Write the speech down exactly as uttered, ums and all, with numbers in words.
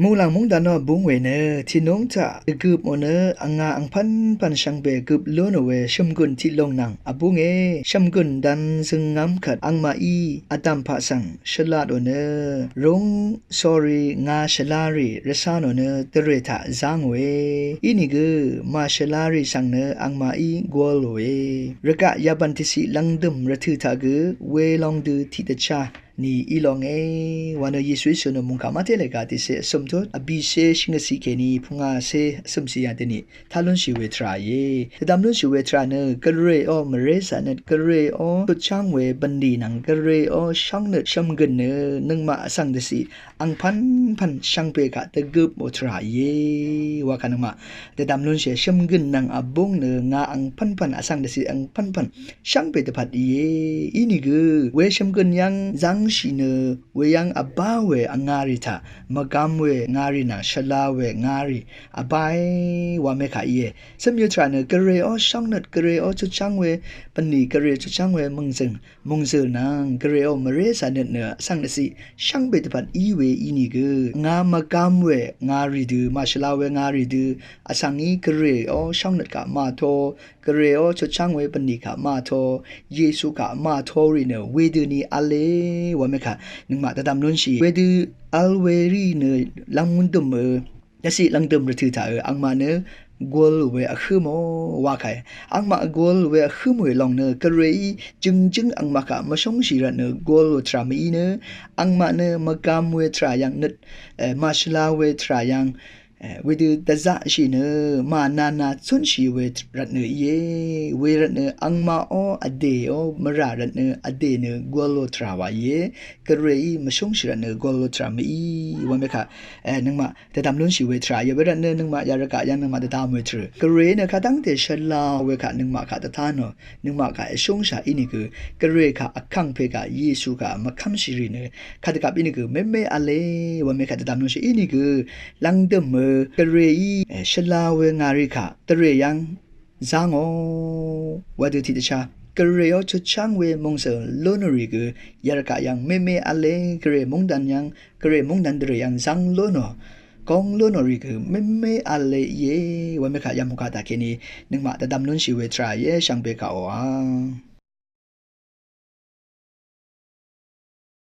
Muqlàng mungdan ó vbúng we nø tìnúng taq dvgøp ò nø vnga angpv́npv̀n shvngbe gøp lúnò we shø̀mgùn tiq lòng nvng vbúnge. Shø̀mgùn dan zøngngv́m kvt angmaqí vdv̀mpaq svng shvlatò nø rúng sórí ngà shvlarì rvcánò nø dvrè taq zángòe. Inìgø màshvlarì svng nø angmaqí gwv̄lòe. Rvgaq yabv̀n tiqciq lvngdø̀m rvtø̀ taq gø welong dø tiqdvchá ni í longe wa nø Yesuí cø̀nò mungkà Mate lèga tiqcé vsø̀m tut vbìcé shvngøtciq kèní pungacé vsø̀mciq yà dvni tá lúnshì we tvrà íe. Dvdvm lúnshì we tvrà nø Gvray ó mvré zànøt, Gvray ó tutcháng we bv̀nlì nvng Gvray ó shóngnøt shø̀mgø̀n nø nøngmaq vsvng dvciq angpv́npv̀n shvngbe kaq dvgøp ò tvrà íe. Wakà nøngmaq dvdvm lúnshì shø̀mgø̀n nvng vbúng nø ngà angpv́npv̀n vsvng dvciq angpv́npv̀n shvngbe dvpvt íe. Inìgø we shø̀mgø̀n yv́ng zángshì nø we yv́ng vbá we vngarì taq mvgam we ngarì nvng shvla we ngarì vbáe wa mekà íe. Cø̀myø tvrà nø Gvray ó shóngnøt, Gvray ó tutcháng we bv̀nlì, Gvray tutcháng we mòngzø̀ng mòngzø̀l nvng Gvray ó mvré zànøt nø vsvng dvciq shvngbe dvpvt í we inìgø ngà mvgam we ngarì dø, màshvla we ngarì dø vsvng í Gvray ó shóngnøt kaq màtó, Gvray ó tutcháng we bv̀nlì kaq màtó, Yesu kaq màtó rì nø wedø ni v̄le wa mekà nøngmaq dvdvm lúnshì. Wedø v̄l we rì nø lv́m mundø̀m ø dvciq lvngdø̀m rvtø̀ taq ø angmaq nø gwv̄l we vhǿ mò wakàe. Angmaq gwv̄l we vhǿ mò we lòng nø Gvrayí jø̀ngjǿng angmaq kaq mvshóngshì rvt nø gwv̄l ò tvrà mví nø angmaq nø mvgam we tvrà yv́ng nøt, e, màshvla we tvrà yv́ng, e, wedø dvzaqshì nø mànana zúnshì we rvt nø íe. We rvt nø angmaq ó vdè ó mvrà rvt nø vdè nø gwv̄l ò tvrà wa íe. Gvrayí mvshóngshì rvt nø gwv̄l ò tvrà mví wa mekà, e, nøngmaq dvdvm lúnshì we tvrà íe. Wervt nø nøngmaq yarvgaq yv́ng nøngmaq dvdvm we tvrà Gvray nø kadv́ngte shvla we kaq nøngmaq kaq dvtá nò, nøngmaq kaq èshúngshà inìgø Gvray kaq vkàngpè kaq Yesu kaq mvkv́mshì rì nø kadvgvp inìgø mémé v̄le wa mekà dvdvm lúnshì inìgø lvngdø̀m ø Gvrayí, e, shvla we ngarì kaq dvrè yv́ng zángò wedø tiqdvchá Gvray ó tutcháng we mòngzø̀l lúnò rì gø yarvgaq yv́ng mémé v̄le Gvray mungdan yv́ng, Gvray mungdan dvrè yv́ng záng lúnò, góng lúnò rì gø mémé v̄le íe wa mekà yamukà taq kèní nøngmaq dvdvm lúnshì we tvrà íe shvngbe kaq oqà.